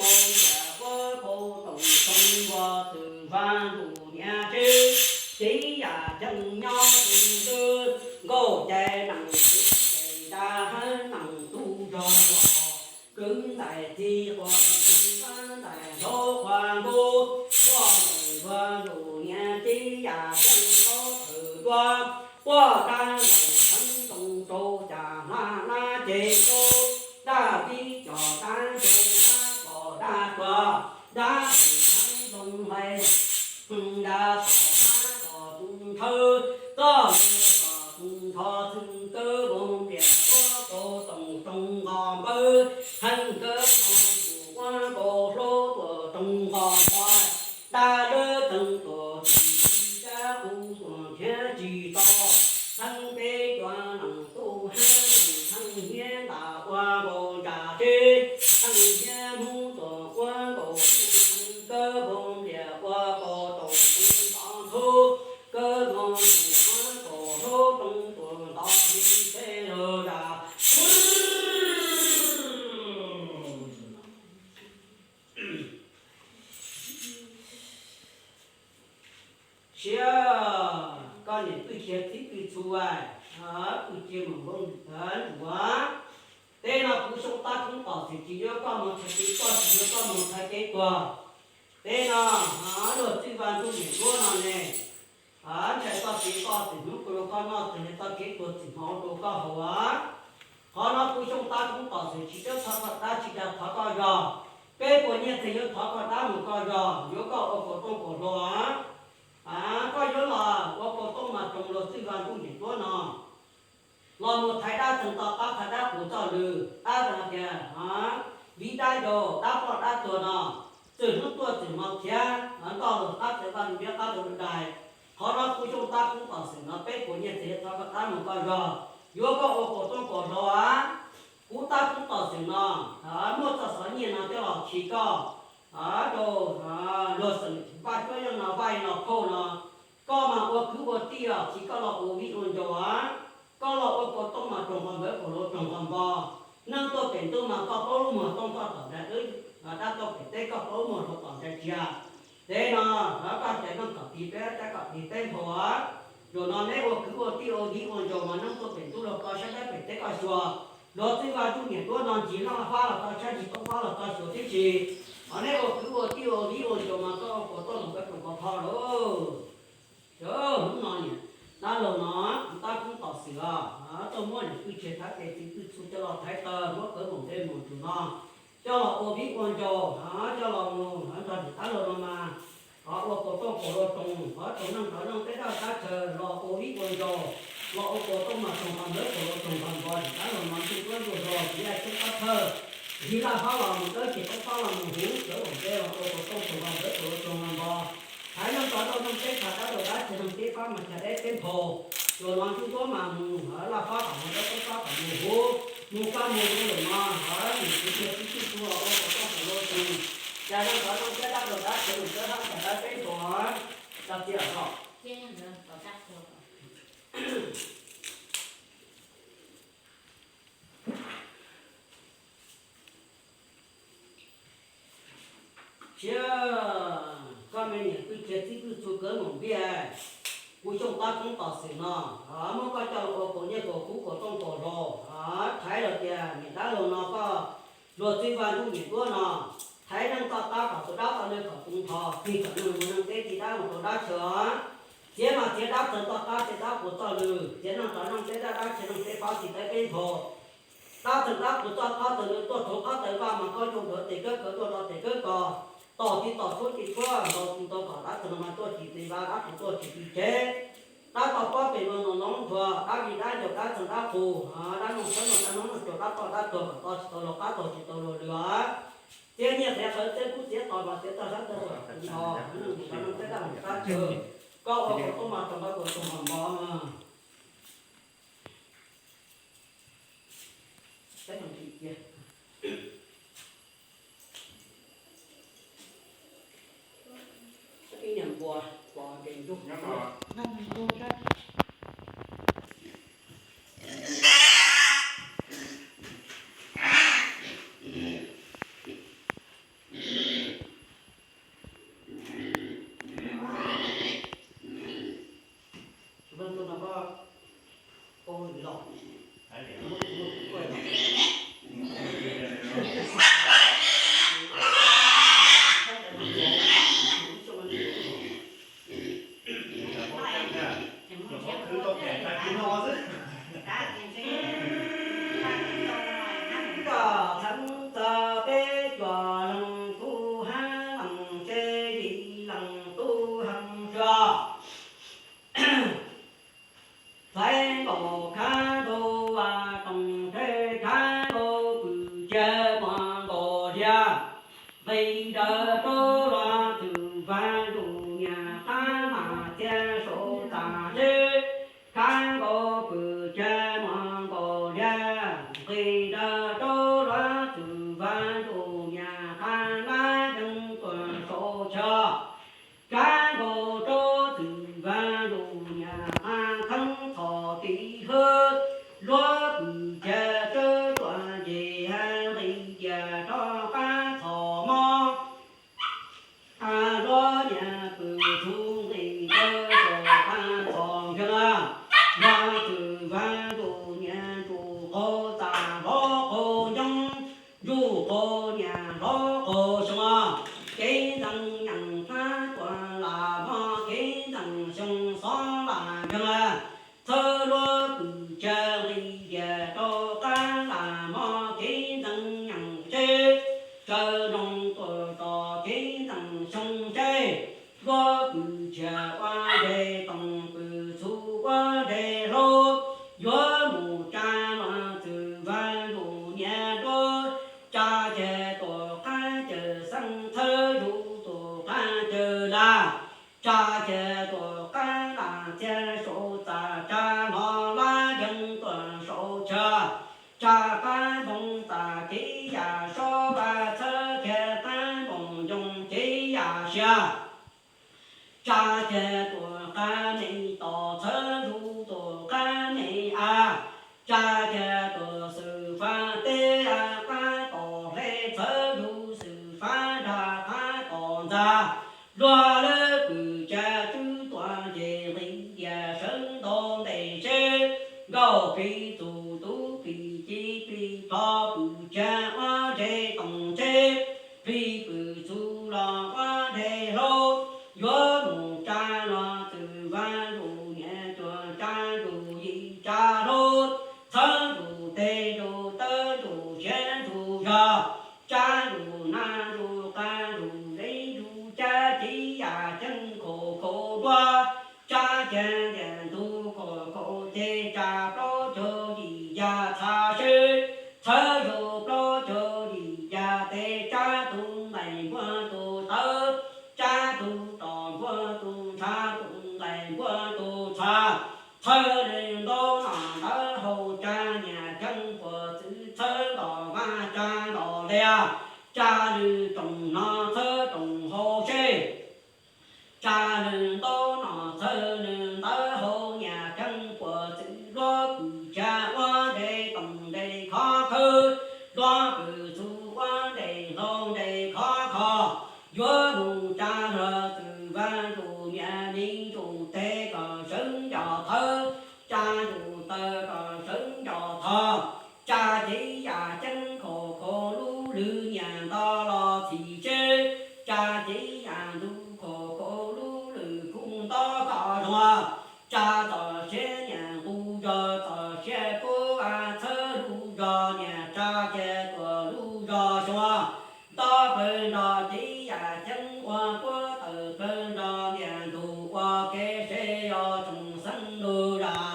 Ua pab pab toom toom ua txwm vaj lug niam tsev, txiv yam ceeb nyob tus ntawd, nkauj cai nees txiv ces nra hab nees tub zog los, kwv ntxhais txiv quas txiv fab ntxhais hlob quas nkaus, ua ntxhais vaj lug niam txiv yam ceeb tau thawm dua, ua dab ntxhais heev ntoo rau cas hla nab ces rau, dab txiv coj dab rau dab pom dab tuag, dab heev ntoo hlais, dab pom dab pom tus nthawv, txoj hlais pom tus nthov txwm kawg voos nplias ua kaus toom toom nqos npawg, heev kawg voos tus ua kaus hlub tuam toom nqos npawg, dab lawv txeev tuam tsis dab qus tuam nrhiav tsis tau, heev peb cov nees tub hab heev hnyiab ntas ua nkaus ntsas tsev, heev hnyiab hnub tuam ua nkaus tub, heev kawg voos nplias ua kaus toom toom nqos nthuv, kawg voos tus ua kaus hlub toom tuam nqos li txheb lug zas. Siab, koj niam pwj cia txib pwj txhu, pwj cia mus npoo ntuav. Teb no kuv Xyooj Tab Koob Tom Xwm tsis yuav koj mus txhais kev, koj tsis yuav koj mus txhais kev tuag. Teb no luag txij vaj ntuj niam duab no ne, ntshai txoj kev koj txwm hnub kuv rau koj noj, txwm ntshai txoj kev tuag txwm hmo rau koj haus. Qhov no kuv Xyooj Tab Koob Tom Xwm tsis teb thov koj dab tsis tas thov koj zog. Peb puas nyiaj txhais yuav thov koj dab mus koj zog, yuav koj ua kaus tooj kaus hlau. Koj yuav los ua kaus tooj mas roos luag txij vaj ntuj niam duab no, los mus thaiv dab txeeg toj qab, thaiv dab puas txoj lw, dab txeeg tias viv dab ncaus, dab ploj dab tuag no, txwm hnub tuaj txwm hmo khiav, ntoj luag qab txawv vaj ntuj niam duab qab txawv dais. Qhov no kuv Xyooj Tab Koob Tom Xwm no peb puas nyiaj txhais yuav thov koj dab mus koj zog, yuav koj ua kaus tooj kaus hlau. Kuv Tab Koob Tom Xwm no muaj txoj xov nyiaj no coj los khi koj rau luag xeem Vaj Cuab Yeej no, Vaj Yeej no phauj no, koj mas ua kwv ua tij os, khi koj los ua viv ua ncaus. Koj los ua kaus tooj mas roos qhov npawv, kaus hlau roos qhov npo. Neeg tuaj pem ntuj mas koj paub lub muag tooj, koj tom ntsa wb, dab tuaj pem teb koj paub lub muag hlau tom ntsa tsiav. Teb no koj cov neeg kom tig peb, dab kom tig peb nphau. Zaum no neb ua kwv ua tij ua viv ua ncaus mas neeg tuaj pem ntuj los koj saib dab pem teb koj xyuas. Luag txij vaj ntuj niam duab no ntsis laj fab los koj saib, ntsis toob fab los koj xyuas tib si. Ho neb ua kwv ua tij ua viv ua ncaus mas koj ua kaus tooj mas koj roos koj pho lauj. Hnub no niam dab laug no, Tab Koob Tom Xwm os, tuaj muab niam pwj cia thaiv tes txiv pwj txhu coj los thaiv taw, muab kawv maum npe maum ntsws no coj los ua viv ua ncaus, coj los mus nrog niam dab laug no mas ua kaus tooj kaus hlau roos, ua roos neej rov neej, teb dab dab chaw los ua viv ua ncaus, los ua kaus tooj mas roos qhov npawv, kaus hlau roos qhov npo. Niam dab laug no ntuj duab ntuj hlau, txiv yaj ceeb qab thawj, ntsis laj fab los mus dawb, ntsis toob fab los mus huv, kawv maum npe los ua kaus tooj roos qhov npawv, kaus hlau roos qhov npo. Thaiv neej rov rau neej, teb chaw dab laug dab chaw neeg, teb fab mas chaw deb teb nphau. Zaum no ntuj duab mas mus laj fab kom mus dawb, toob fab kom mus huv, mus koj mus zoo lawm no, niam pwj cia txiv pwj txhu ua kaus tooj kaus hlau roos, cas neej rov neej, teb dab laug dab chaw neeg, teb fab chaw dab teb nphau. Tag tiam os. Siab, koj me niam pwj cia txiv pwj txhu kawv maum npiaj, kuv Xyooj Tab Koob Tom Xwm no muab koj coj los ua kaus nyiaj kaus kub, kaus tooj kaus hlau, thaiv los tias niam dab laug no koj luag txij vaj ntuj niam duab no, thaiv neej toj qab kom tus dab toj neeg kom tus nthov, tig kom neeg mus neej, teb txiv dab mus rau dab chaw. Txiav mas txiav dab txeeg toj qab, txiav dab puas txoj lw, txiav neej rov neej, teb dab dab chaw neeg, teb fab txiv teb teb nphau. Dab txeeg dab puas txoj qab txoj lw tuaj rhuav qab txawv vaj mas koj ncoo dua tes kawg kaw tuaj rau tes kawg ko, tom tsis tom tshuab tsis tshuab, ntaus tsis ntaus kom dab txeeg no mas tuaj tsis txi vaj, dab puas tuaj tsis txi tsev. Dab toj pob pem los no loob nrhuav, dab viv dab ncaus, dab txeeg dab qus, dab noog sawb los dab noog noog rua, dab toj dab tuag kom tau tsis tau luag qab, tau tsis tau luag lw. Txiav nyiaj txiav qawv, txiav kub txiav tos, mas txiav toj sab toj sua, neeg mus neej, teb dab mus dab chaw, koj ua kaus tooj mas roos qhov npawv, kaus hlau roos qhov npo. Nqis daws rau los txwm vas zus niam qab mas txia saum txaj seb, kab nkaus pwm cag mos nkaus liag. Nqis daws rau los txwm vas zus niam qab lab yeej tuaj saum chaw, kab nkaus rau txwm vas zus niam qab kheeb txhom tim hwb. Luag pwm cag tsawb tuaj nce ha nqis dias rov qab txhom mos. Luag niam pwm txhuv nqis daws rov qab txhom nkeeg. Luag txwm vas zus niam ntsuj qaug txaj hlob qaug ncoo, ntsuj qaug niam hlob qaug xyoo. Kev ntxeev nyeem qab tuaj lam mos, kev ntxeev xyoo xob lam nkeeg. Txhawb luag pwm cag nqis dias rov qab lam mos, kev ntxeev nyeem seb, sawv ntoo tuaj tso kev ntxeev xyoo seb. Luag pwm cag ua deg toom, pwm txhuv ua deg hlau, yuav mus tsa los txwm vas zus niam duab. Tsa cag tuam qab cawm xeeb, txhawb zus tuam qab cawm lag. Tsa cag tuam qab lam txia saum txaj, tsa hlo lab yeej tuaj saum chaw. Tsa qab npoo txaj kev yam sob vaj, txhawb cag qab npoo ncoo kev yam sia. Tsa cag tuam qab me tos, txhawb zus tuam qab me av. Tsa cag tuam xwm fab teb qab tom hle, txhawb zus xwm fab dag qab tom ntxa. Luag lawv pwm cag tswb tuaj nce nqis dias sawv ntau ntes seb. Nkauj plig txuj tub plig ci plig plho, pwm cag ua deg toom seb. Plig pwm txhuv los ua deg hlau, yuav mus tsa los txwm vas zus niam cuag, tsa zus yim tsa hlau. Txhawb zus teg zus taw zus siav zus zog, tsa zus nag zus qab zus zev zus cab, kev yam ceeb khov khov duab. Tsa cag tiam ntug khov khov ces tsa plaub caug yim yas txha seb. Txhawb zus plaub caug yim yas tes, tsa tus nqaim npuab tus tawv, tsa tus tom npuab tus ntshav, tus nqaim npuab tus txha. Txhawb nws ntaub nom ntawv hau, tsa niam ceeb puas txwv, txhawb ntom vaj tsa ntom lias, tsa nws tsoom no txhawb tsoom hau seb. Tsa nws ntaub nom txhawb nws ntawv hau, niam ceeb puas txwv, luag pwm cag ua deg toom deg khov khawv, luag pwm txhuv ua deg hlau deg khov kho. Yuav mus tsa los txwm vas zus niam me ntsuj teg kom sawv ncov thawv, tsa zus taw kom sawv ncov thov. Tsa cev yam ceeb khov khov lub lwm niam nto los txhim seb, tsa cev yam ntug khov khov lub lwm kuj nto kho zoo. Tsa txom siab niam nqus zog, txom siab kub a txhawb lub zog niam, tsa cag tuam lub zog xyoo. Nto pawg nrog cev yam ceeb ua puab tawm pawg nrog niam ntug ua kev seb, yog tsoom xeeb lug zam